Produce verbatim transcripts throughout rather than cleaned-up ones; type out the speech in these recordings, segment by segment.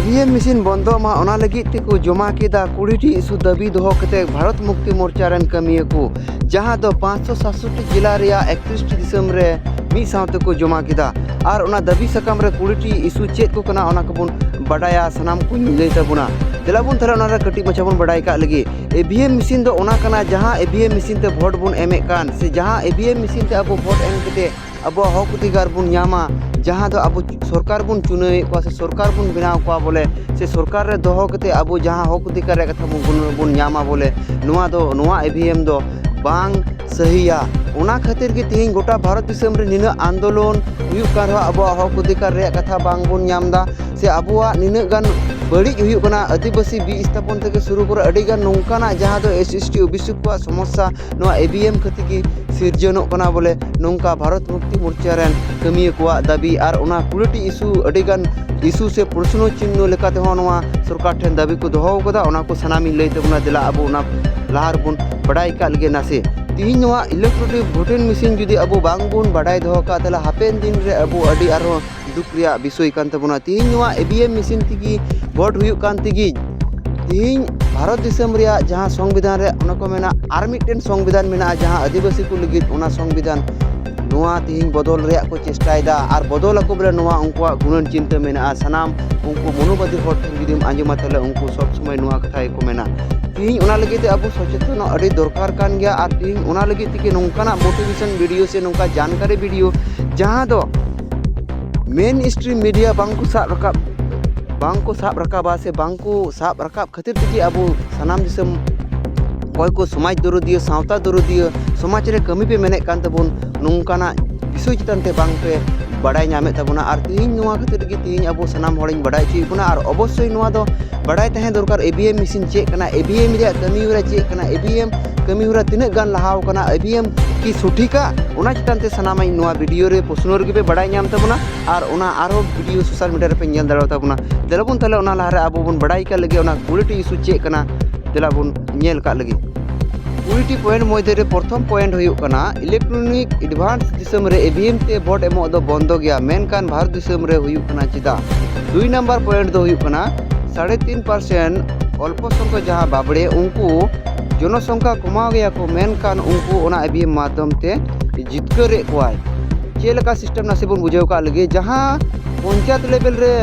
ᱤᱵᱷᱤᱮᱢ machine ᱵᱚᱱᱫᱚᱜ ᱢᱟ, ᱚᱱᱟ ᱞᱟᱹᱜᱤᱫ ᱛᱮᱠᱚ ᱡᱚᱢᱟ ᱠᱮᱫᱟ ᱠᱩᱲᱤ ᱴᱤ ᱤᱥᱩ ᱫᱟᱹᱵᱤ ᱫᱚᱦᱚ ᱠᱟᱛᱮ ᱵᱷᱟᱨᱚᱛ ᱢᱩᱠᱛᱤ ᱢᱳᱨᱪᱟ ᱨᱮᱱ ᱠᱟᱹᱢᱤᱭᱟᱹ ᱠᱚ, ᱡᱟᱦᱟᱸ ᱫᱚ ᱯᱟᱸᱪᱥᱚ ᱥᱟᱛᱥᱚᱴᱴᱤ ᱡᱮᱞᱟ ᱨᱮᱭᱟᱜ ᱮᱠᱛᱨᱤᱥ ᱴᱤ ᱫᱤᱥᱚᱢ ᱨᱮ ᱢᱤᱫ ᱥᱟᱶ ᱛᱮᱠᱚ ᱡᱚᱢᱟ ᱠᱮᱫᱟ᱾ ᱟᱨ ᱚᱱᱟ ᱫᱟᱹᱵᱤ ᱥᱟᱠᱟᱢ ᱨᱮ ᱠᱩᱲᱤ ᱴᱤ ᱤᱥᱩ ᱪᱮᱫ ᱠᱚ ᱠᱟᱱᱟ, ᱚᱱᱟ ᱠᱚᱵᱚᱱ ᱵᱟᱰᱟᱭᱟ, ᱥᱟᱱᱟᱢ ᱠᱚᱧ ᱞᱟᱹᱭ ᱛᱟᱵᱚᱱᱟ᱾ ᱫᱮᱞᱟ ᱵᱚᱱ ᱛᱟᱦᱞᱮ ᱚᱱᱟ ᱨᱮ ᱠᱟᱹᱴᱤᱡ ᱢᱟᱪᱷᱟ ᱵᱚᱱ ᱵᱟᱰᱟᱭ ᱠᱟᱜ ᱞᱮᱜᱮ᱾ ᱤᱵᱷᱤᱮᱢ ᱢᱮᱥᱤᱱ ᱫᱚ ᱚᱱᱟ ᱠᱟᱱᱟ, ᱡᱟᱦᱟᱸ ᱤᱵᱷᱤᱮᱢ ᱢᱮᱥᱤᱱ ᱛᱮ ᱵᱷᱳᱴ ᱵᱚᱱ ᱮᱢᱮᱫ ᱠᱟᱱ, ᱥᱮ ᱡᱟᱦᱟᱸ ᱤᱵᱷᱤᱮᱢ ᱢᱮᱥᱤᱱ ᱛᱮ ᱟᱵᱚ ᱵᱷᱳᱴ ᱮᱢ ᱠᱟᱛᱮ ᱟᱵᱚᱣᱟᱜ ᱦᱚᱠ ᱚᱫᱷᱤᱠᱟᱨ ᱵᱚᱱ ᱧᱟᱢᱟ, ᱡᱟᱦᱟᱸ ᱫᱚ ᱟᱵᱚ ᱥᱚᱨᱠᱟᱨ ᱵᱚᱱ ᱪᱩᱱᱟᱹᱣᱮᱫ ᱠᱚᱣᱟ ᱥᱮ ᱥᱚᱨᱠᱟᱨ ᱵᱚᱱ ᱵᱮᱱᱟᱣ ᱠᱚᱣᱟ ᱵᱚᱞᱮ, ᱥᱮ ᱥᱚᱨᱠᱟᱨ ᱨᱮ ᱫᱚᱦᱚ ᱠᱟᱛᱮ ᱟᱵᱚ ᱡᱟᱦᱟᱸ ᱦᱚᱠ ᱚᱫᱷᱤᱠᱟᱨ ᱨᱮᱭᱟᱜ ᱠᱟᱛᱷᱟ ᱵᱚᱱ, ᱵᱚᱱ, ᱵᱚᱱ ᱧᱟᱢᱟ ᱵᱚᱞᱮ, ᱱᱚᱣᱟ ᱫᱚ, ᱱᱚᱣᱟ ᱤᱵᱷᱤᱮᱢ ᱫᱚ ᱵᱟᱝ ᱥᱟᱹᱦᱤᱭᱟ᱾ ᱚᱱᱟ ᱠᱷᱟᱹᱛᱤᱨ ᱜᱮ ᱛᱮᱦᱮᱧ ᱜᱚᱴᱟ ᱵᱷᱟᱨᱚᱛ ᱫᱤᱥᱚᱢ ᱨᱮ ᱱᱤᱱᱟᱹᱜ ᱟᱱᱫᱳᱞᱚᱱ ᱦᱩᱭᱩᱜ ᱠᱟᱱ ᱨᱮᱦᱚᱸ ᱟᱵᱚᱣᱟᱜ ᱦᱚᱠ ᱚᱫᱷᱤᱠᱟᱨ ᱨᱮᱭᱟᱜ ᱠᱟᱛᱷᱟ ᱵᱟᱝ ᱵᱚᱱ ᱧᱟᱢ ᱮᱫᱟ, ᱥᱮ ᱟᱵᱚᱣᱟᱜ ᱱᱤᱱᱟᱹᱜ ᱜᱟᱱ ᱵᱟᱹᱲᱤᱡ ᱦᱩᱭᱩᱜ ᱠᱟᱱᱟ, ᱟᱹᱫᱤᱵᱟᱹᱥᱤ ᱵᱤᱥᱛᱷᱟᱯᱚᱱ ᱛᱷᱮᱠᱮ ᱥᱩᱨᱩ ᱠᱚᱨᱮ ᱟᱹᱰᱤ ᱜᱟᱱ ᱱᱚᱝᱠᱟᱱᱟᱜ ᱡᱟᱦᱟᱸ ᱫᱚ S S T O B C ᱠᱚᱣᱟᱜ ᱥᱚᱢᱚᱥᱥᱟ ᱱᱚᱣᱟ ᱤᱵᱷᱤᱮᱢ ᱠᱷᱟᱹᱛᱤᱨ ᱜᱮ ᱥᱤᱨᱡᱚᱱᱚᱜ ᱠᱟᱱᱟ ᱵᱚᱞᱮ, ᱱᱚᱝᱠᱟ ᱵᱷᱟᱨᱚᱛ ᱢᱩᱠᱛᱤ ᱢᱳᱨᱪᱟ ᱨᱮᱱ ᱠᱟᱹᱢᱤᱭᱟᱹ ᱠᱚᱣᱟᱜ ᱫᱟᱹᱵᱤ᱾ ᱟᱨ ᱚᱱᱟ ᱠᱩᱲᱤ ᱴᱤ ᱤᱥᱩ ᱟᱹᱰᱤ ᱜᱟᱱ ᱤᱥᱩ ᱥᱮ ᱯᱨᱚᱥᱱᱚ ᱪᱤᱱᱦᱚ ᱞᱮᱠᱟ ᱛᱮᱦᱚᱸ ᱱᱚᱣᱟ ᱥᱚᱨᱠᱟᱨ ᱴᱷᱮᱱ ᱫᱟᱹᱵᱤ ᱠᱚ ᱫᱚᱦᱚ ᱟᱠᱟᱫᱟ, ᱚᱱᱟ ᱠᱚ ᱥᱟᱱᱟᱢᱤᱧ ᱞᱟᱹᱭ ᱛᱟᱵᱚᱱᱟ᱾ ᱫᱮᱞᱟ ᱟᱵᱚ ᱚᱱᱟ ᱞᱟᱦᱟ ᱨᱮᱵᱚᱱ ᱵᱟᱰᱟᱭ ᱠᱟᱜ ᱞᱮᱜᱮ ᱱᱟᱥᱮ᱾ ᱛᱤᱦᱤᱧ ᱱᱚᱣᱟ ᱤᱞᱮᱠᱴᱨᱚᱱᱤᱠ ᱵᱷᱳᱴᱤᱝ ᱢᱮᱥᱤᱱ ᱡᱩᱫᱤ ᱟᱵᱚ ᱵᱟᱝ ᱵᱚᱱ ᱵᱟᱰᱟᱭ ᱫᱚᱦᱚ ᱠᱟᱜᱼᱟ, ᱛᱟᱦᱞᱮ ᱦᱟᱯᱮᱱ ᱫᱤᱱ ᱨᱮ ᱟᱵᱚ ᱟᱹᱰᱤ ᱟᱨᱦᱚᱸ ᱫᱩᱠ ᱨᱮᱭᱟᱜ ᱵᱤᱥᱚᱭ ᱠᱟᱱ ᱛᱟᱵᱚᱱᱟ᱾ ᱛᱤᱦᱤᱧ ᱱᱚᱣᱟ ᱤᱵᱷᱤᱮᱢ ᱢᱮᱥᱤᱱ ᱛᱮᱜᱮ ᱵᱷᱳᱴ ᱦᱩᱭᱩᱜ ᱠᱟᱱ ᱛᱮᱜᱮ ᱛᱤᱦᱤᱧ ᱵᱷᱟᱨᱚᱛ ᱫᱤᱥᱚᱢ ᱨᱮᱭᱟᱜ ᱡᱟᱦᱟᱸ ᱥᱚᱝᱵᱤᱫᱷᱟᱱ ᱨᱮ ᱚᱱᱟ ᱠᱚ ᱢᱮᱱᱟ, ᱟᱨ ᱢᱤᱫᱴᱮᱱ ᱥᱚᱝᱵᱤᱫᱷᱟᱱ ᱢᱮᱱᱟᱜᱼᱟ ᱡᱟᱦᱟᱸ ᱟᱹᱫᱤᱵᱟᱹᱥᱤ ᱠᱚ ᱞᱟᱹᱜᱤᱫ, ᱚᱱᱟ ᱥᱚᱝᱵᱤᱫᱷᱟᱱ ᱱᱚᱣᱟ ᱛᱤᱦᱤᱧ ᱵᱚᱫᱚᱞ ᱨᱮᱭᱟᱜ ᱠᱚ ᱪᱮᱥᱴᱟᱭᱮᱫᱟ ᱟᱨ ᱵᱚᱫᱚᱞ ᱟᱠᱚ ᱵᱚᱞᱮ, ᱱᱚᱣᱟ ᱩᱱᱠᱩᱣᱟᱜ ᱜᱩᱱᱟᱹᱱ ᱪᱤᱱᱛᱟᱹ ᱢᱮᱱᱟᱜᱼᱟ᱾ ᱥᱟᱱᱟᱢ ᱩᱱᱠᱩ ᱢᱚᱱᱳᱵᱟᱫᱤ ᱦᱚᱲ ᱴᱷᱮᱱ ᱡᱩᱫᱤᱢ ᱟᱸᱡᱚᱢᱟ, ᱛᱟᱦᱞᱮ ᱩᱱᱠᱩ ᱥᱚᱵ ᱥᱚᱢᱚᱭ ᱱᱚᱣᱟ ᱠᱟᱛᱷᱟ ᱜᱮᱠᱚ ᱢᱮᱱᱟ᱾ ᱛᱤᱦᱤᱧ ᱚᱱᱟ ᱞᱟᱹᱜᱤᱫ ᱛᱮ ᱟᱵᱚ ᱥᱚᱪᱮᱛᱚᱱᱚᱜ ᱟᱹᱰᱤ ᱫᱚᱨᱠᱟᱨ ᱠᱟᱱ ᱜᱮᱭᱟ᱾ ᱟᱨ ᱛᱤᱦᱤᱧ ᱚᱱᱟ ᱞᱟᱹᱜᱤᱫ ᱛᱮᱜᱮ ᱱᱚᱝᱠᱟᱱᱟᱜ ᱢᱳᱴᱤᱵᱷᱮᱥᱚᱱ ᱵᱷᱤᱰᱤᱭᱳ ᱥᱮ ᱱᱚᱝᱠᱟ ᱡᱟᱱᱠᱟᱨᱤ ᱵᱷᱤᱰᱤᱭᱳ, ᱡᱟᱦᱟᱸ ᱫᱚ ᱢᱮᱱ ᱥᱴᱨᱤᱢ ᱢᱤᱰᱤᱭᱟ ᱵᱟᱝ ᱠᱚ ᱥᱟᱵ ᱨᱟᱠᱟᱵ, ᱵᱟᱝ ᱠᱚ ᱥᱟᱵ ᱨᱟᱠᱟᱵᱟ ᱥᱮ ᱵᱟᱝ ᱠᱚ ᱥᱟᱵ ᱨᱟᱠᱟᱵ ᱠᱷᱟᱹᱛᱤᱨ ᱛᱮᱜᱮ ᱟᱵᱚ ᱥᱟᱱᱟᱢ ᱫᱤᱥᱚᱢ ᱚᱠᱚᱭ ᱠᱚ ᱥᱚᱢᱟᱡᱽ ᱫᱚᱨᱚᱫᱤᱭᱟᱹ, ᱥᱟᱶᱛᱟ ᱫᱚᱨᱚᱫᱤᱭᱟᱹ, ᱥᱚᱢᱟᱡᱽ ᱨᱮ ᱠᱟᱹᱢᱤ ᱯᱮ ᱢᱮᱱᱮᱫ ᱠᱟᱱ ᱛᱟᱵᱚᱱ, ᱱᱚᱝᱠᱟᱱᱟᱜ ᱵᱤᱥᱚᱭ ᱪᱮᱛᱟᱱ ᱛᱮ ᱵᱟᱝ ᱯᱮ ᱵᱟᱲᱟᱭ ᱧᱟᱢᱮᱫ ᱛᱟᱵᱚᱱᱟ᱾ ᱟᱨ ᱛᱤᱦᱤᱧ ᱱᱚᱣᱟ ᱠᱷᱟᱹᱛᱤᱨ ᱜᱮ ᱛᱤᱦᱤᱧ ᱟᱵᱚ ᱥᱟᱱᱟᱢ ᱦᱚᱲᱤᱧ ᱵᱟᱲᱟᱭ ᱦᱚᱪᱚᱭᱮᱫ ᱵᱚᱱᱟ᱾ ᱟᱨ ᱚᱵᱚᱥᱥᱳᱭ ᱱᱚᱣᱟ ᱫᱚ ᱵᱟᱲᱟᱭ ᱛᱟᱦᱮᱸ ᱫᱚᱨᱠᱟᱨ, ᱤᱵᱷᱤᱮᱢ ᱢᱮᱥᱤᱱ ᱪᱮᱫ ᱠᱟᱱᱟ, ᱤᱵᱷᱤᱮᱢ ᱨᱮᱭᱟᱜ ᱠᱟᱹᱢᱤ ᱦᱚᱨᱟ ᱪᱮᱫ ᱠᱟᱱᱟ, ᱤᱵᱷᱤᱮᱢ ᱠᱟᱹᱢᱤ ᱦᱚᱨᱟ ᱛᱤᱱᱟᱹᱜ ᱜᱟᱱ ᱞᱟᱦᱟᱣ ᱠᱟᱱᱟ, ᱤᱵᱷᱤᱮᱢ ᱠᱤ ᱥᱚᱴᱷᱤᱠᱟ, ᱚᱱᱟ ᱪᱮᱛᱟᱱ ᱛᱮ ᱥᱟᱱᱟᱢᱟᱜ ᱤᱧ ᱱᱚᱣᱟ ᱵᱷᱤᱰᱤᱭᱳ ᱨᱮ ᱯᱨᱚᱥᱱᱚ ᱨᱮᱜᱮ ᱯᱮ ᱵᱟᱲᱟᱭ ᱧᱟᱢ ᱛᱟᱵᱚᱱᱟ᱾ ᱟᱨ ᱚᱱᱟ ᱟᱨᱦᱚᱸ ᱵᱷᱤᱰᱤᱭᱳ ᱥᱳᱥᱟᱞ ᱢᱤᱰᱤᱭᱟ ᱨᱮᱯᱮ ᱧᱮᱞ ᱫᱟᱲᱮᱭᱟᱛᱟ ᱵᱚᱱᱟ᱾ ᱫᱮᱞᱟ ᱵᱚᱱ ᱛᱟᱦᱞᱮ ᱚᱱᱟ ᱞᱟᱦᱟᱨᱮ ᱟᱵᱚ ᱵᱚᱱ ᱵᱟᱲᱟᱭ ᱠᱟᱜ ᱞᱮᱜᱮ ᱚᱱᱟ ᱠᱩᱲᱤ ᱴᱤ ᱤᱥᱩ ᱪᱮᱫ ᱠᱟᱱᱟ, ᱫᱮᱞᱟ ᱵᱚᱱ ᱧᱮᱞ ᱠᱟᱜ ᱞᱮᱜᱮ᱾ ᱠᱩᱲᱤ ᱴᱤ ᱯᱚᱭᱮᱱᱴ ᱢᱚᱫᱽᱫᱷᱮ ᱨᱮ ᱯᱨᱚᱛᱷᱚᱢ ᱯᱚᱭᱮᱱᱴ ᱦᱩᱭᱩᱜ ᱠᱟᱱᱟ, ᱤᱞᱮᱠᱴᱨᱚᱱᱤᱠ ᱮᱰᱵᱷᱟᱱᱥ ᱫᱤᱥᱚᱢ ᱨᱮ ᱤ ᱵᱷᱤ ᱮᱢ ᱛᱮ ᱵᱷᱳᱴ ᱮᱢᱚᱜ ᱫᱚ ᱵᱚᱱᱫᱚ ᱜᱮᱭᱟ, ᱢᱮᱱᱠᱷᱟᱱ ᱵᱷᱟᱨᱚᱛ ᱫᱤᱥᱚᱢ ᱨᱮ ᱦᱩᱭᱩᱜ ᱠᱟᱱᱟ ᱪᱮᱫᱟᱜ? ᱫᱩᱭ ᱱᱟᱢᱵᱟᱨ ᱯᱚᱭᱮᱱᱴ ᱫᱚ ᱦᱩᱭᱩᱜ ᱠᱟᱱᱟ, ᱥᱟᱲᱮ ᱛᱤᱱ ᱯᱟᱨᱥᱮᱱᱴ ᱚᱞᱯᱚ ᱥᱚᱝᱠᱷᱚ ᱡᱟᱦᱟᱸ ᱵᱟᱵᱲᱮ, ᱩᱱᱠᱩ ᱡᱚᱱᱚᱥᱚᱝᱠᱷᱟ ᱠᱚᱢᱟᱣ ᱜᱮᱭᱟ ᱠᱚ, ᱢᱮᱱᱠᱷᱟᱱ ᱩᱱᱠᱩ ᱚᱱᱟ ᱤ ᱵᱷᱤ ᱮᱢ ᱢᱟᱫᱽᱫᱷᱚᱢ ᱛᱮ ᱡᱤᱛᱠᱟᱹᱨᱮᱫ ᱠᱚᱣᱟᱭ᱾ ᱪᱮᱫ ᱞᱮᱠᱟ ᱥᱤᱥᱴᱮᱢ ᱱᱟᱥᱮ ᱵᱚᱱ ᱵᱩᱡᱷᱟᱹᱣ ᱠᱟᱜ ᱞᱮᱜᱮ, ᱡᱟᱦᱟᱸ ᱯᱚᱧᱪᱟᱭᱮᱛ ᱞᱮᱵᱮᱞ ᱨᱮ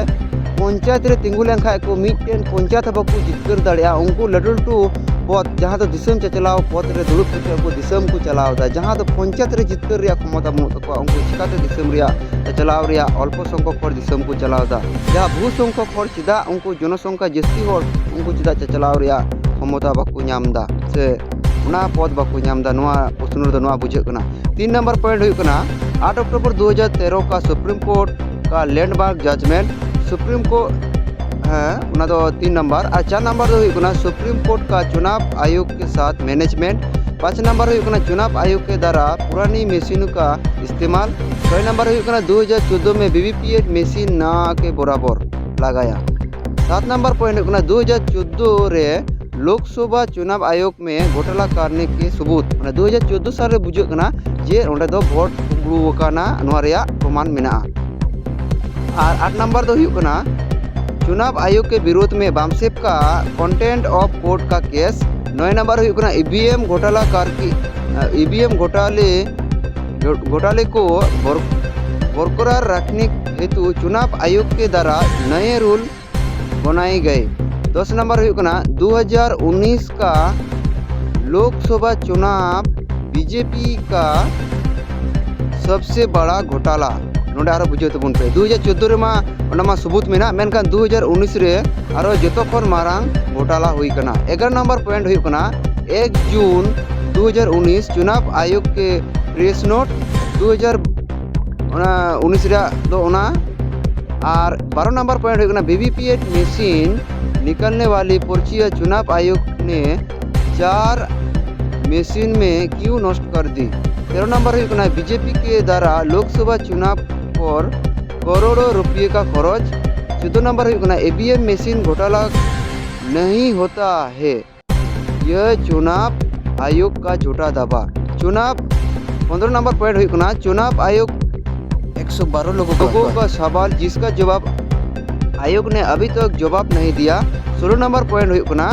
ᱯᱚᱧᱪᱟᱭᱮᱛ ᱨᱮ ᱛᱤᱸᱜᱩ ᱞᱮᱱᱠᱷᱟᱡ ᱠᱚ ᱢᱤᱫᱴᱮᱱ ᱯᱚᱧᱪᱟᱭᱮᱛ ᱦᱚᱸ ᱵᱟᱠᱚ ᱡᱤᱛᱠᱟᱹᱨ ᱫᱟᱲᱮᱭᱟᱜᱼᱟ, ᱩᱱᱠᱩ ᱞᱟᱹᱴᱩ ᱞᱟᱹᱴᱩ ᱯᱚᱫᱽ, ᱡᱟᱦᱟᱸ ᱫᱚ ᱫᱤᱥᱚᱢ ᱪᱟᱪᱞᱟᱣ ᱯᱚᱫᱽ ᱨᱮ ᱫᱩᱲᱩᱵ ᱠᱟᱛᱮ ᱩᱱᱠᱩ ᱫᱤᱥᱚᱢ ᱠᱚ ᱪᱟᱞᱟᱣ ᱮᱫᱟ, ᱡᱟᱦᱟᱸ ᱫᱚ ᱯᱚᱧᱪᱟᱭᱮᱛ ᱨᱮ ᱡᱤᱛᱠᱟᱹᱨ ᱨᱮᱭᱟᱜ ᱠᱷᱚᱢᱚᱛᱟ ᱵᱟᱹᱱᱩᱜ ᱛᱟᱠᱚᱣᱟ, ᱩᱱᱠᱩ ᱪᱤᱠᱟᱛᱮ ᱫᱤᱥᱚᱢ ᱨᱮᱭᱟᱜ ᱪᱟᱪᱞᱟᱣ ᱨᱮᱭᱟᱜ ᱚᱞᱯᱚ ᱥᱚᱝᱠᱷᱚᱠ ᱦᱚᱲ ᱫᱤᱥᱚᱢ ᱠᱚ ᱪᱟᱞᱟᱣ ᱮᱫᱟ? ᱡᱟᱦᱟᱸ ᱵᱚᱦᱩ ᱥᱚᱝᱠᱷᱚᱠ ᱦᱚᱲ ᱪᱮᱫᱟᱜ, ᱩᱱᱠᱩ ᱡᱚᱱᱚᱥᱚᱝᱠᱷᱟ ᱡᱟᱹᱥᱛᱤ ᱦᱚᱲ ᱩᱱᱠᱩ ᱪᱮᱫᱟᱜ ᱪᱟᱪᱞᱟᱣ ᱨᱮᱭᱟᱜ ᱠᱷᱚᱢᱚᱛᱟ ᱵᱟᱠᱚ ᱧᱟᱢ ᱮᱫᱟ ᱥᱮ ᱚᱱᱟ ᱯᱚᱫᱽ ᱵᱟᱠᱚ ᱧᱟᱢ ᱮᱫᱟ? ᱱᱚᱣᱟ ᱯᱨᱚᱥᱱᱚ ᱨᱮᱫᱚ ᱱᱚᱣᱟ ᱵᱩᱡᱷᱟᱹᱜ ᱠᱟᱱᱟ᱾ ᱛᱤᱱ ᱱᱟᱢᱵᱟᱨ ᱯᱚᱭᱮᱱᱴ ᱦᱩᱭᱩᱜ ᱠᱟᱱᱟ, ᱟᱴ ᱚᱠᱴᱳᱵᱚᱨ ᱫᱩ ᱦᱟᱡᱟᱨ ᱛᱮᱨᱚ ᱠᱟ ᱥᱩᱯᱨᱤᱢ ᱠᱳᱨᱴ ᱠᱟ ᱞᱮᱱᱰᱢᱟᱨᱠ ᱡᱟᱡᱽᱢᱮᱱᱴ, ᱥᱩᱯᱨᱤᱢ ᱠᱳᱨᱴ, ᱦᱮᱸ, ᱚᱱᱟ ᱫᱚ ᱛᱤᱱ ᱱᱟᱢᱵᱟᱨ᱾ ᱟᱨ ᱪᱟᱨ ᱱᱟᱢᱵᱟᱨ ᱫᱚ ᱦᱩᱭᱩᱜ ᱠᱟᱱᱟ, ᱥᱩᱯᱨᱤᱢ ᱠᱳᱨᱴ ᱠᱟ ᱪᱩᱱᱟᱵ ᱟᱭᱳᱜᱽ ᱠᱮ ᱥᱟᱛᱷ ᱢᱮᱱᱮᱡᱽᱢᱮᱱᱴ, ᱯᱟᱸᱪ ᱱᱟᱢᱵᱟᱨ ᱦᱩᱭᱩᱜ ᱠᱟᱱᱟ, ᱪᱩᱱᱟᱵ ᱟᱭᱳᱜᱽ ᱠᱮ ᱫᱟᱨᱟ ᱯᱩᱨᱟᱱᱤ ᱢᱮᱥᱤᱱ ᱠᱟ ᱤᱥᱛᱮᱢᱟᱞ, ᱪᱷᱚᱭ ᱱᱟᱢᱵᱟᱨ ᱦᱩᱭᱩᱜ ᱠᱟᱱᱟ, ᱫᱩ ᱦᱟᱡᱟᱨ ᱪᱳᱫᱽᱫᱳ ᱢᱮ ᱵᱷᱤ ᱵᱷᱤ ᱯᱮᱴ ᱢᱮᱥᱤᱱ ᱱᱟᱣᱟ ᱠᱮ ᱵᱚᱨᱟᱵᱚᱨ ᱞᱟᱜᱟᱭᱟ, ᱥᱟᱛ ᱱᱟᱢᱵᱟᱨ ᱯᱚᱭᱮᱱᱴ ᱦᱩᱭᱩᱜ ᱠᱟᱱᱟ, ᱫᱩ ᱦᱟᱡᱟᱨ ᱪᱳᱫᱽᱫᱳ ᱨᱮ ᱞᱳᱠᱥᱚᱵᱷᱟ ᱪᱩᱱᱟᱵ ᱟᱭᱳᱜᱽ ᱢᱮ ᱜᱷᱳᱴᱟᱞᱟ ᱠᱟᱨᱱᱮ ᱠᱮ ᱥᱩᱵᱩᱛ, ᱢᱟᱱᱮ ᱫᱩ ᱦᱟᱡᱟᱨ ᱪᱳᱫᱽᱫᱳ ᱥᱟᱞ ᱨᱮ ᱵᱩᱡᱷᱟᱹᱜ ᱠᱟᱱᱟ ᱡᱮ ᱚᱸᱰᱮ ᱫᱚ ᱵᱷᱳᱴ ᱠᱩᱢᱵᱽᱲᱩ ᱟᱠᱟᱱᱟ, ᱱᱚᱣᱟ ᱨᱮᱭᱟᱜ ᱯᱨᱚᱢᱟᱱ ᱢᱮᱱᱟᱜᱼᱟ᱾ ᱟᱨ ᱟᱴ ᱱᱟᱢᱵᱟᱨ ᱫᱚ ᱦᱩᱭᱩᱜ ᱠᱟᱱᱟ, ᱪᱩᱱᱟᱵ ᱟᱭᱳᱜᱽ ᱠᱮ ᱵᱤᱨᱳᱫᱷ ᱢᱮ ᱵᱟᱢᱥᱮᱯ ᱠᱟ ᱠᱚᱱᱴᱮᱢᱯᱴ ᱚᱯᱷ ᱠᱳᱨᱴ ᱠᱟ ᱠᱮᱥ, ᱱᱚᱭ ᱱᱟᱢᱵᱟᱨ ᱦᱩᱭᱩᱜ ᱠᱟᱱᱟ, ᱤ ᱵᱷᱤ ᱮᱢ ᱜᱷᱳᱴᱟᱞᱟ ᱠᱟᱨᱠᱤ, ᱤ ᱵᱷᱤ ᱮᱢ ᱜᱷᱳᱴᱟᱞᱮ, ᱜᱷᱳᱴᱟᱞᱮ ᱠᱚ ᱵᱚᱨ-, ᱵᱚᱨᱠᱚᱨᱟᱨ ᱨᱟᱠᱷᱱᱮ ᱦᱮᱛᱩ ᱪᱩᱱᱟᱵ ᱟᱭᱳᱜᱽ ᱠᱮ ᱫᱟᱨᱟ ᱱᱟᱭᱮ ᱨᱩᱞ ᱵᱚᱱᱟᱭᱮ ᱜᱟᱭ᱾ ᱫᱚᱥ ᱱᱟᱢᱵᱟᱨ ᱦᱩᱭᱩᱜ ᱠᱟᱱᱟ, ᱫᱩ ᱦᱟᱡᱟᱨ ᱩᱱᱤᱥ ᱠᱟ ᱞᱳᱠᱥᱚᱵᱷᱟ ᱪᱩᱱᱟᱵ ᱵᱤᱡᱮᱯᱤ ᱠᱟ ᱥᱚᱵᱥᱮ ᱵᱟᱲᱟ ᱜᱷᱳᱴᱟᱞᱟ᱾ ᱱᱚᱰᱮ ᱟᱨᱦᱚᱸ ᱵᱩᱡᱷᱟᱹᱣ ᱛᱟᱵᱚᱱ ᱯᱮ, ᱫᱩ ᱦᱟᱡᱟᱨ ᱪᱳᱫᱽᱫᱳ ᱨᱮᱢᱟ ᱚᱱᱟ ᱢᱟ ᱥᱩᱵᱩᱛ ᱢᱮᱱᱟᱜ, ᱢᱮᱱᱠᱷᱟᱱ ᱫᱩ ᱦᱟᱡᱟᱨ ᱩᱱᱤᱥ ᱨᱮ ᱟᱨᱦᱚᱸ ᱡᱚᱛᱚ ᱠᱷᱚᱱ ᱢᱟᱨᱟᱝ ᱜᱷᱳᱴᱟᱞᱟ ᱦᱩᱭ ᱠᱟᱱᱟ᱾ ᱮᱜᱟᱨᱚ ᱱᱟᱢᱵᱟᱨ ᱯᱚᱭᱮᱱᱴ ᱦᱩᱭᱩᱜ ᱠᱟᱱᱟ, ᱮᱠ ᱡᱩᱱ ᱫᱩ ᱦᱟᱡᱟᱨ ᱩᱱᱤᱥ ᱪᱩᱱᱟᱵ ᱟᱭᱳᱜᱽ ᱠᱮ ᱯᱨᱮᱥ ᱱᱳᱴ ᱫᱩ ᱦᱟᱡᱟᱨ ᱚᱱᱟ ᱩᱱᱤᱥ ᱨᱮᱭᱟᱜ ᱫᱚ ᱚᱱᱟ᱾ ᱟᱨ ᱵᱟᱨᱚ ᱱᱟᱢᱵᱟᱨ ᱯᱚᱭᱮᱱᱴ ᱦᱩᱭᱩᱜ ᱠᱟᱱᱟ, ᱵᱷᱤ ᱵᱷᱤ ᱯᱮᱴ ᱢᱮᱥᱤᱱ ᱱᱤᱠᱟᱞᱱᱮ ᱣᱟᱞᱤ ᱯᱚᱨᱪᱤᱭᱟ ᱪᱩᱱᱟᱵ ᱟᱭᱳᱜᱽ ᱱᱮ ᱪᱟᱨ ᱢᱮᱥᱤᱱ ᱢᱮ ᱠᱤᱭᱩ ᱱᱚᱥᱴ ᱠᱟᱨ ᱫᱤ᱾ ᱛᱮᱨᱚ ᱱᱟᱢᱵᱟᱨ ᱦᱩᱭᱩᱜ ᱠᱟᱱᱟ, ᱵᱤᱡᱮᱯᱤ ᱠᱮ ᱫᱟᱨᱟ ᱞᱳᱠᱥᱚᱵᱷᱟ ᱪᱩᱱᱟᱵ ᱯᱚᱨ ᱠᱚᱨᱳᱲᱚ ᱨᱩᱯᱤᱭᱟᱹ ᱠᱟ ᱠᱷᱚᱨᱚᱪ᱾ ᱪᱳᱫᱽᱫᱳ ᱱᱟᱢᱵᱟᱨ ᱦᱩᱭᱩᱜ ᱠᱟᱱᱟ, ᱮ ᱵᱷᱤ ᱮᱢ ᱢᱮᱥᱤᱱ ᱜᱷᱳᱴᱟᱞᱟ ᱱᱟᱦᱤ ᱦᱳᱛᱟ ᱦᱮ, ᱭᱮ ᱪᱩᱱᱟᱵ आयोग का झूठा दावा। चुनाव, पंद्रह नंबर पॉइंट हुई करना, चुनाव आयोग एक सौ बारह लोगों का, लोगों का सवाल जिसका जवाब आयोग ने अभी तक जवाब नहीं दिया। सोलह नंबर पॉइंट हुई करना,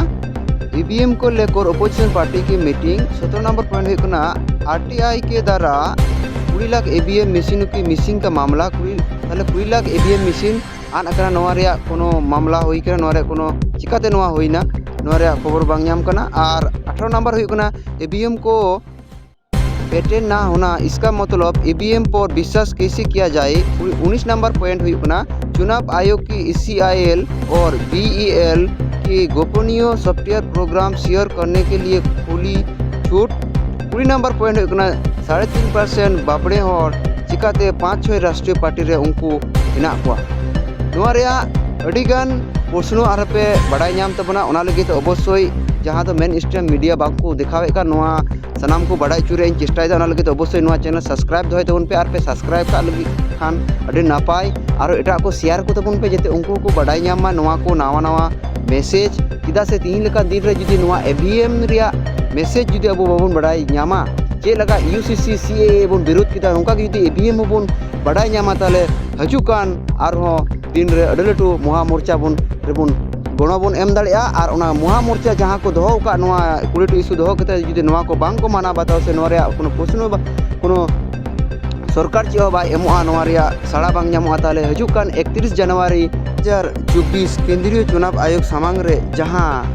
ईवीएम को लेकर अपोजिशन पार्टी की मीटिंग। सत्रह नंबर पॉइंट हुई करना, आरटीआई के द्वारा कुड़ी लाख ईवीएम मशीन की मिसिंग का मामला। कुड़ी, ᱛᱟᱦᱞᱮ ᱠᱩᱲᱤ ᱞᱟᱠᱷ ᱤᱵᱷᱤᱮᱢ ᱢᱮᱥᱤᱱ ᱟᱫ ᱟᱠᱟᱱᱟ, ᱱᱚᱣᱟ ᱨᱮᱭᱟᱜ ᱠᱳᱱᱳ ᱢᱟᱢᱞᱟ ᱦᱩᱭ ᱠᱟᱱᱟ, ᱱᱚᱣᱟ ᱨᱮᱭᱟᱜ ᱠᱳᱱᱳ ᱪᱤᱠᱟᱛᱮ ᱱᱚᱣᱟ ᱦᱩᱭᱱᱟ, ᱱᱚᱣᱟ ᱨᱮᱭᱟᱜ ᱠᱷᱚᱵᱚᱨ ᱵᱟᱝ ᱧᱟᱢ ᱠᱟᱱᱟ᱾ ᱟᱨ ᱟᱴᱷᱟᱨᱚ ᱱᱟᱢᱵᱟᱨ ᱦᱩᱭᱩᱜ ᱠᱟᱱᱟ, ईवीएम को पेटेंट ना होना, इसका मतलब ईवीएम पर विश्वास कैसे किया जाए। उन्नीस नंबर पॉइंट हुई करना, चुनाव आयोग की ईसीआईएल और बीईएल के गोपनीय सॉफ्टवेयर प्रोग्राम शेयर करने के लिए खुली छूट। कुड़ी नंबर पॉइंट हुई करना, ᱥᱟᱲᱮ ᱛᱤᱱ ᱯᱟᱨᱥᱮᱱᱴ ᱵᱟᱵᱽᱲᱮ ᱦᱚᱲ ᱪᱤᱠᱟᱛᱮ ᱯᱟᱸᱪ ᱪᱷᱚᱭ ᱨᱟᱥᱴᱨᱤᱭᱚ ᱯᱟᱨᱴᱤ ᱨᱮ ᱩᱱᱠᱩ ᱦᱮᱱᱟᱜ ᱠᱚᱣᱟ᱾ ᱱᱚᱣᱟ ᱨᱮᱭᱟᱜ ᱟᱹᱰᱤᱜᱟᱱ ᱯᱨᱚᱥᱱᱚ ᱟᱨ ᱯᱮ ᱵᱟᱰᱟᱭ ᱧᱟᱢ ᱛᱟᱵᱚᱱᱟ᱾ ᱚᱱᱟ ᱞᱟᱹᱜᱤᱫ ᱛᱮ ᱚᱵᱚᱥᱥᱳᱭ ᱡᱟᱦᱟᱸ ᱫᱚ ᱢᱮᱱ ᱥᱴᱨᱤᱢ ᱢᱤᱰᱤᱭᱟ ᱵᱟᱝ ᱠᱚ ᱫᱮᱠᱷᱟᱣᱮᱫ ᱠᱟᱱ, ᱱᱚᱣᱟ ᱥᱟᱱᱟᱢ ᱠᱚ ᱵᱟᱰᱟᱭ ᱦᱚᱪᱚ ᱨᱮᱭᱟᱜ ᱤᱧ ᱪᱮᱥᱴᱟᱭᱮᱫᱟ᱾ ᱚᱱᱟ ᱞᱟᱹᱜᱤᱫ ᱛᱮ ᱚᱵᱚᱥᱥᱳᱭ ᱱᱚᱣᱟ ᱪᱮᱱᱮᱞ ᱥᱟᱵᱥᱠᱨᱟᱭᱤᱵ ᱫᱚᱦᱚᱭ ᱛᱟᱵᱚᱱ ᱯᱮ, ᱟᱨ ᱯᱮ ᱥᱟᱵᱥᱠᱨᱟᱭᱤᱵ ᱠᱟᱜ ᱞᱟᱹᱜᱤᱫ ᱠᱷᱟᱱ ᱟᱹᱰᱤ ᱱᱟᱯᱟᱭ᱾ ᱟᱨᱚ ᱮᱴᱟᱜ ᱠᱚ ᱥᱮᱭᱟᱨ ᱠᱚ ᱛᱟᱵᱚᱱ ᱯᱮ, ᱡᱟᱛᱮ ᱩᱱᱠᱩ ᱦᱚᱸᱠᱚ ᱵᱟᱰᱟᱭ ᱧᱟᱢ ᱢᱟ ᱱᱚᱣᱟ ᱠᱚ ᱱᱟᱣᱟ ᱱᱟᱣᱟ ᱢᱮᱥᱮᱡᱽ᱾ ᱪᱮᱫᱟᱜ ᱥᱮ ᱛᱤᱦᱤᱧ ᱞᱮᱠᱟᱱ ᱫᱤᱱ ᱨᱮ ᱡᱩᱫᱤ ᱱᱚᱣᱟ ᱤᱵᱷᱤᱮᱢ ᱨᱮᱭᱟᱜ ᱢᱮᱥᱮᱡᱽ ᱡᱩᱫᱤ ᱟᱵᱚ ᱵᱟᱵᱚᱱ ᱵᱟᱰᱟᱭ ᱧᱟᱢᱟ, ᱪᱮᱫ ᱞᱮᱠᱟ ᱤᱭᱩᱥᱤᱥᱤ ᱥᱤᱮᱮ ᱵᱚᱱ ᱵᱤᱨᱳᱫ ᱠᱮᱫᱟ, ᱱᱚᱝᱠᱟ ᱜᱮ ᱡᱩᱫᱤ ᱤᱵᱷᱤᱮᱢ ᱦᱚᱸᱵᱚᱱ ᱵᱟᱰᱟᱭ ᱧᱟᱢᱟ, ᱛᱟᱦᱞᱮ ᱦᱤᱡᱩᱜ ᱠᱟᱱ ᱟᱨᱦᱚᱸ ᱫᱤᱱ ᱨᱮ ᱟᱹᱰᱤ ᱞᱟᱹᱴᱩ ᱢᱚᱦᱟ ᱢᱳᱨᱪᱟ ᱵᱚᱱ ᱨᱮᱵᱚᱱ ᱜᱚᱲᱚ ᱵᱚᱱ ᱮᱢ ᱫᱟᱲᱮᱭᱟᱜᱼᱟ᱾ ᱟᱨ ᱚᱱᱟ ᱢᱚᱦᱟ ᱢᱳᱨᱪᱟ ᱡᱟᱦᱟᱸ ᱠᱚ ᱫᱚᱦᱚ ᱟᱠᱟᱫ, ᱱᱚᱣᱟ ᱠᱩᱲᱤ ᱴᱤ ᱤᱥᱩ ᱫᱚᱦᱚ ᱠᱟᱛᱮ ᱡᱩᱫᱤ ᱱᱚᱣᱟ ᱠᱚ ᱵᱟᱝ ᱠᱚ ᱢᱟᱱᱟᱣ ᱵᱟᱛᱟᱣᱟ ᱥᱮ ᱱᱚᱣᱟ ᱨᱮᱭᱟᱜ ᱠᱳᱱᱳ ᱯᱨᱚᱥᱱᱚ ᱵᱟ-, ᱠᱳᱱᱳ ᱥᱚᱨᱠᱟᱨ ᱪᱮᱫ ᱦᱚᱸ ᱵᱟᱭ ᱮᱢᱚᱜᱼᱟ, ᱱᱚᱣᱟ ᱨᱮᱭᱟᱜ ᱥᱟᱲᱟ ᱵᱟᱝ ᱧᱟᱢᱚᱜᱼᱟ, ᱛᱟᱦᱞᱮ ᱦᱤᱡᱩᱜ ᱠᱟᱱ ᱮᱠᱛᱨᱤᱥ ᱡᱟᱱᱩᱣᱟᱨᱤ ᱫᱩ ᱦᱟᱡᱟᱨ ᱪᱚᱵᱵᱤᱥ ᱠᱮᱱᱫᱨᱤᱭᱚ ᱪᱩᱱᱟᱵ ᱟᱭᱳᱜᱽ ᱥᱟᱢᱟᱝ ᱨᱮ ᱡᱟᱦᱟᱸ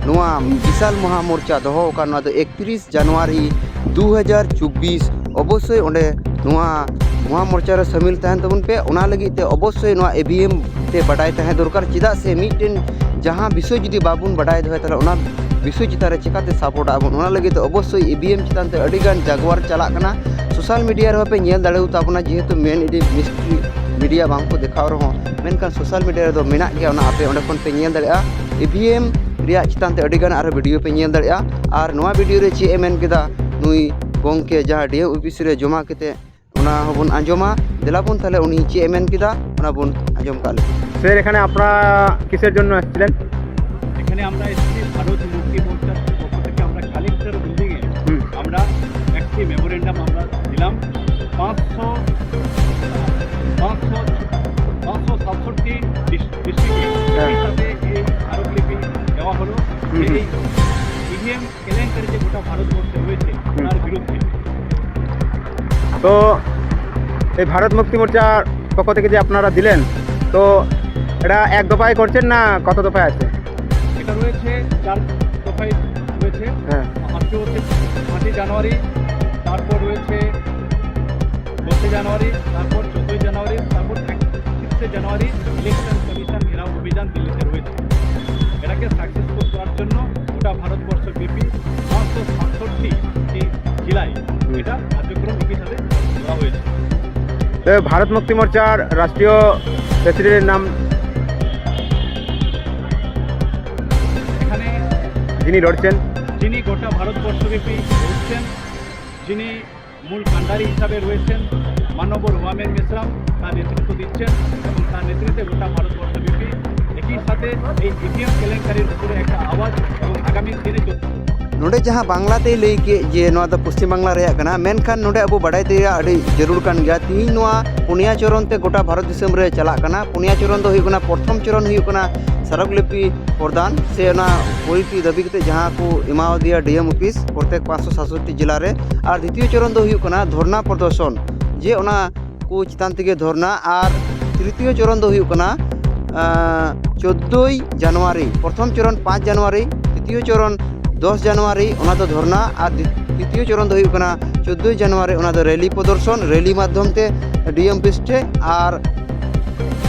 ᱱᱚᱣᱟ ᱵᱤᱥᱟᱞ ᱢᱚᱦᱟ ᱢᱳᱨᱪᱟ ᱫᱚᱦᱚ ᱟᱠᱟᱱ, ᱱᱚᱣᱟ ᱫᱚ ᱮᱠᱛᱨᱤᱥ ᱡᱟᱱᱩᱣᱟᱨᱤ ᱫᱩ ᱦᱟᱡᱟᱨ ᱪᱚᱵᱵᱤᱥ, ᱚᱵᱚᱥᱥᱳᱭ ᱚᱸᱰᱮ ᱱᱚᱣᱟ ᱢᱚᱦᱟ ᱢᱳᱨᱪᱟ ᱨᱮ ᱥᱟᱹᱢᱤᱞ ᱛᱟᱦᱮᱱ ᱛᱟᱵᱚᱱ ᱯᱮ᱾ ᱚᱱᱟ ᱞᱟᱹᱜᱤᱫ ᱛᱮ ᱚᱵᱚᱥᱥᱳᱭ ᱱᱚᱣᱟ ᱤᱵᱷᱤᱮᱢ ᱛᱮ ᱵᱟᱰᱟᱭ ᱛᱟᱦᱮᱸ ᱫᱚᱨᱠᱟᱨ, ᱪᱮᱫᱟᱜ ᱥᱮ ᱢᱤᱫᱴᱮᱱ ᱡᱟᱦᱟᱸ ᱵᱤᱥᱚᱭ ᱡᱩᱫᱤ ᱵᱟᱵᱚᱱ ᱵᱟᱰᱟᱭ ᱫᱚᱦᱚᱭᱟ, ᱛᱟᱦᱞᱮ ᱚᱱᱟ ᱵᱤᱥᱚᱭ ᱪᱮᱛᱟᱱ ᱨᱮ ᱪᱤᱠᱟᱛᱮ ᱥᱟᱯᱳᱨᱴ ᱟᱵᱚᱱ? ᱚᱱᱟ ᱞᱟᱹᱜᱤᱫ ᱛᱮ ᱚᱵᱚᱥᱥᱳᱭ ᱤᱵᱷᱤᱮᱢ ᱪᱮᱛᱟᱱ ᱛᱮ ᱟᱹᱰᱤᱜᱟᱱ ᱡᱟᱜᱽᱣᱟᱨ ᱪᱟᱞᱟᱜ ᱠᱟᱱᱟ᱾ ᱥᱳᱥᱟᱞ ᱢᱤᱰᱤᱭᱟ ᱨᱮᱦᱚᱸ ᱯᱮ ᱧᱮᱞ ᱫᱟᱲᱮᱭᱟᱛᱟ ᱵᱚᱱᱟ, ᱡᱮᱦᱮᱛᱩ ᱢᱮᱱ ᱤᱫᱤ ᱢᱤᱥᱴᱨᱤ ᱢᱤᱰᱤᱭᱟ ᱵᱟᱝ ᱠᱚ ᱫᱮᱠᱷᱟᱣ ᱨᱮᱦᱚᱸ, ᱢᱮᱱᱠᱷᱟᱱ ᱥᱳᱥᱟᱞ ᱢᱤᱰᱤᱭᱟ ᱨᱮᱫᱚ ᱢᱮᱱᱟᱜ ᱜᱮᱭᱟ, ᱚᱱᱟ ᱟᱯᱮ ᱚᱸᱰᱮ ᱠᱷᱚᱱ ᱯᱮ ᱧᱮᱞ ᱫᱟᱲᱮᱭᱟᱜᱼᱟ᱾ ᱤᱵᱷᱤᱮᱢ ᱨᱮᱭᱟᱜ ᱪᱮᱛᱟᱱ ᱛᱮ ᱟᱹᱰᱤᱜᱟᱱ ᱟᱨᱦᱚᱸ ᱵᱷᱤᱰᱤᱭᱳ ᱯᱮ ᱧᱮᱞ ᱫᱟᱲᱮᱭᱟᱜᱼᱟ᱾ ᱟᱨ ᱱᱚᱣᱟ ᱵᱷᱤᱰᱤᱭᱳ ᱨᱮ ᱪᱮᱫ ᱮ ᱢᱮᱱ ᱠᱮᱫᱟ ᱱᱩᱭ ᱜᱚᱢᱠᱮ, ᱡᱟᱦᱟᱸ ᱰᱤᱮᱢ ᱚᱯᱷᱤᱥ ᱨᱮ ᱡᱚᱢᱟ ᱠᱟᱛᱮ, ᱚᱱᱟ ᱦᱚᱸᱵᱚᱱ ᱟᱸᱡᱚᱢᱟ᱾ ᱫᱮᱞᱟ ᱵᱚᱱ ᱛᱟᱦᱞᱮ ᱩᱱᱤ ᱪᱮᱫ ᱮ ᱢᱮᱱ ᱠᱮᱫᱟ, ᱚᱱᱟ ᱵᱚᱱ ᱟᱸᱡᱚᱢ ᱠᱟᱜ ᱞᱮᱜᱮ᱾ স্যার, এখানে আপনারা কিসের জন্য এসেছিলেন? এখানে আমরা এসেছি ভারত মুক্তি মোর্চার পক্ষ থেকে। আমরা কালেক্টর যে এই ইভিএম কেলেঙ্কারি যে গোটা ভারতবর্ষে হয়েছে, তার বিরুদ্ধে। তো এই ভারত মুক্তি মোর্চার পক্ষ থেকে যে আপনারা দিলেন, তো এটা এক দফায় করছেন না কত দফায় আছে? এটা রয়েছে চার দফায় রয়েছে। হ্যাঁ। আজকে হচ্ছে পাঁচই জানুয়ারি, তারপর রয়েছে দশই জানুয়ারি, তারপর চোদ্দই জানুয়ারি, তারপর একত্রিশে জানুয়ারি ইলেকশন কমিশন ঘেরাও অভিযান দিল্লিতে রয়েছে। এটাকে সাকসেসফুল করার জন্য গোটা ভারতবর্ষ ব্যাপী পাঁচশো সাতষট্টি জেলায় এটা কার্যক্রম একই সাথে করা হয়েছে। তো ভারত মুক্তি মোর্চার রাষ্ট্রীয় প্রেসিডেন্টের নাম? এখানে যিনি লড়ছেন? যিনি গোটা ভারতবর্ষব্যাপী লড়ছেন, যিনি মূল কাণ্ডারি হিসাবে রয়েছেন মাননীয় রুয়ামেন মেসরাম, তার নেতৃত্ব দিচ্ছেন এবং তার নেতৃত্বে গোটা ভারতবর্ষব্যাপী একই সাথে এই ইভিএম কেলেঙ্কারির উপরে একটা আওয়াজ এবং আগামী দিনে ᱱᱚᱰᱮ ᱡᱟᱦᱟᱸ ᱵᱟᱝᱞᱟ ᱛᱮᱭ ᱞᱟᱹᱭ ᱠᱮᱫ ᱡᱮ ᱱᱚᱣᱟ ᱫᱚ ᱯᱚᱥᱪᱤᱢ ᱵᱟᱝᱞᱟ ᱨᱮᱭᱟᱜ ᱠᱟᱱᱟ, ᱢᱮᱱᱠᱷᱟᱱ ᱱᱚᱰᱮ ᱟᱵᱚ ᱵᱟᱰᱟᱭ ᱛᱮᱭᱟᱜ ᱟᱹᱰᱤ ᱡᱟᱹᱨᱩᱲ ᱠᱟᱱ ᱜᱮᱭᱟ᱾ ᱛᱤᱦᱤᱧ ᱱᱚᱣᱟ ᱯᱩᱱᱭᱟ ᱪᱚᱨᱚᱱ ᱛᱮ ᱜᱚᱴᱟ ᱵᱷᱟᱨᱚᱛ ᱫᱤᱥᱚᱢ ᱨᱮ ᱪᱟᱞᱟᱜ ᱠᱟᱱᱟ᱾ ᱯᱩᱱᱭᱟ ᱪᱚᱨᱚᱱ ᱫᱚ ᱦᱩᱭᱩᱜ ᱠᱟᱱᱟ, ᱯᱨᱚᱛᱷᱚᱢ ᱪᱚᱨᱚᱱ ᱦᱩᱭᱩᱜ ᱠᱟᱱᱟ ᱥᱟᱨᱚᱜᱽᱞᱤᱯᱤ ᱯᱨᱚᱫᱟᱱ ᱥᱮ ᱚᱱᱟ ᱯᱚᱭᱮᱴᱨᱤ ᱫᱟᱹᱵᱤ ᱠᱟᱛᱮ ᱡᱟᱦᱟᱸ ᱠᱚ ᱮᱢᱟᱣᱟᱫᱮᱭᱟ ᱰᱤ ᱮᱢ ᱚᱯᱷᱤᱥ ᱯᱨᱚᱛᱮᱠ ᱯᱟᱸᱪᱥᱚ ᱥᱟᱛᱥᱚᱴᱴᱤ ᱡᱮᱞᱟ ᱨᱮ᱾ ᱟᱨ ᱫᱤᱛᱤᱭᱚ ᱪᱚᱨᱚᱱ ᱫᱚ ᱦᱩᱭᱩᱜ ᱠᱟᱱᱟ ᱫᱷᱚᱨᱱᱟ ᱯᱨᱚᱫᱚᱨᱥᱚᱱ, ᱡᱮ ᱚᱱᱟ ᱠᱚ ᱪᱮᱛᱟᱱ ᱛᱮᱜᱮ ᱫᱷᱚᱨᱱᱟ᱾ ᱟᱨ ᱛᱨᱤᱛᱤᱭᱚ ᱪᱚᱨᱚᱱ ᱫᱚ ᱦᱩᱭᱩᱜ ᱠᱟᱱᱟ, ᱟᱸ, ᱪᱳᱫᱽᱫᱳᱭ ᱡᱟᱱᱩᱣᱟᱨᱤ, ᱯᱨᱚᱛᱷᱚᱢ ᱪᱚᱨᱚᱱ ᱯᱟᱸᱪ ᱡᱟᱱᱩᱣᱟᱨᱤ, ᱛᱨᱤᱛᱤᱭᱚ ᱪᱚᱨᱚᱱ ᱫᱚᱥ ᱡᱟᱱᱩᱣᱟᱨᱤ, ᱚᱱᱟ ᱫᱚ ᱫᱷᱚᱨᱱᱟ᱾ ᱟᱨ ᱫᱤ-, ᱛᱨᱤᱛᱤᱭᱚ ᱪᱚᱨᱚᱱ ᱫᱚ ᱦᱩᱭᱩᱜ ᱠᱟᱱᱟ ᱪᱳᱫᱽᱫᱳᱭ ᱡᱟᱱᱩᱣᱟᱨᱤ, ᱚᱱᱟ ᱫᱚ ᱨᱮᱞᱤ ᱯᱨᱚᱫᱚᱨᱥᱚᱱ, ᱨᱮᱞᱤ ᱢᱟᱫᱽᱫᱷᱚᱢ ᱛᱮ ᱰᱤ ᱮᱢ ᱚᱯᱷᱤᱥ ᱴᱷᱮᱱ᱾ ᱟᱨ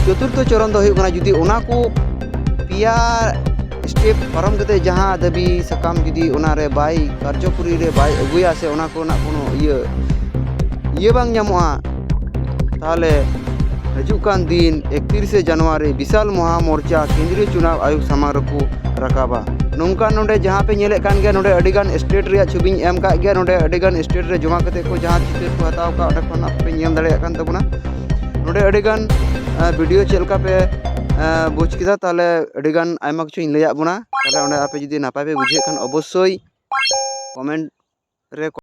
ᱪᱚᱛᱩᱨᱛᱷᱚ ᱪᱚᱨᱚᱱ ᱫᱚ ᱦᱩᱭᱩᱜ ᱠᱟᱱᱟ, ᱡᱩᱫᱤ ᱚᱱᱟ ᱠᱚ ᱯᱮᱭᱟ ᱥᱴᱮᱯ ᱯᱟᱨᱚᱢ ᱠᱟᱛᱮ ᱡᱟᱦᱟᱸ ᱫᱟᱹᱵᱤ ᱥᱟᱠᱟᱢ ᱡᱩᱫᱤ ᱚᱱᱟ ᱨᱮ ᱵᱟᱭ ᱠᱟᱨᱡᱚᱠᱚᱨᱤ ᱨᱮ ᱵᱟᱭ ᱟᱹᱜᱩᱭᱟ ᱥᱮ ᱚᱱᱟ ᱠᱚᱨᱮᱱᱟᱜ ᱠᱳᱱᱳ ᱤᱭᱟᱹ, ᱤᱭᱟᱹ ᱵᱟᱝ ᱧᱟᱢᱚᱜᱼᱟ, ᱛᱟᱦᱚᱞᱮ ᱦᱤᱡᱩᱜ ᱠᱟᱱ ᱫᱤᱱ ᱮᱠᱛᱤᱨᱤᱥᱮ ᱡᱟᱱᱩᱣᱟᱨᱤ ᱵᱤᱥᱟᱞ ᱢᱚᱦᱟ ᱢᱳᱨᱪᱟ ᱠᱮᱱᱫᱨᱤᱭᱚ ᱪᱩᱱᱟᱣ ᱟᱭᱳᱜᱽ ᱥᱟᱢᱟᱝ ᱨᱮᱠᱚ ᱨᱟᱠᱟᱵᱟ᱾ ᱱᱚᱝᱠᱟ ᱱᱚᱰᱮ ᱡᱟᱦᱟᱸ ᱯᱮ ᱧᱮᱞᱮᱫ ᱠᱟᱱ ᱜᱮᱭᱟ, ᱱᱚᱰᱮ ᱟᱹᱰᱤᱜᱟᱱ ᱥᱴᱮᱴ ᱨᱮᱭᱟᱜ ᱪᱷᱚᱵᱤᱧ ᱮᱢ ᱠᱟᱜ ᱜᱮᱭᱟ᱾ ᱱᱚᱰᱮ ᱟᱹᱰᱤᱜᱟᱱ ᱥᱴᱮᱴ ᱨᱮ ᱡᱚᱢᱟ ᱠᱟᱛᱮ ᱠᱚ ᱡᱟᱦᱟᱸ ᱪᱤᱛᱟᱹᱨ ᱠᱚ ᱦᱟᱛᱟᱣ ᱠᱟᱜ, ᱚᱸᱰᱮ ᱠᱷᱚᱱ ᱟᱯᱮ ᱯᱮ ᱧᱮᱞ ᱫᱟᱲᱮᱭᱟᱜ ᱠᱟᱱ ᱛᱟᱵᱚᱱᱟ᱾ ᱱᱚᱰᱮ ᱟᱹᱰᱤᱜᱟᱱ, ᱟᱸ, ᱵᱷᱤᱰᱤᱭᱳ ᱪᱮᱫ ᱞᱮᱠᱟ ᱯᱮ, ᱟᱸ, ᱵᱩᱡᱽ ᱠᱮᱫᱟ, ᱛᱟᱦᱚᱞᱮ ᱟᱹᱰᱤᱜᱟᱱ ᱟᱭᱢᱟ ᱠᱤᱪᱷᱩᱧ ᱞᱟᱹᱭᱟᱫ ᱵᱚᱱᱟ᱾ ᱛᱟᱦᱚᱞᱮ ᱚᱸᱰᱮ ᱟᱯᱮ ᱡᱩᱫᱤ ᱱᱟᱯᱟᱭ ᱯᱮ ᱵᱩᱡᱷᱟᱹᱣᱮᱫ ᱠᱷᱟᱱ ᱚᱵᱚᱥᱥᱳᱭ ᱠᱚᱢᱮᱱᱴ ᱨᱮ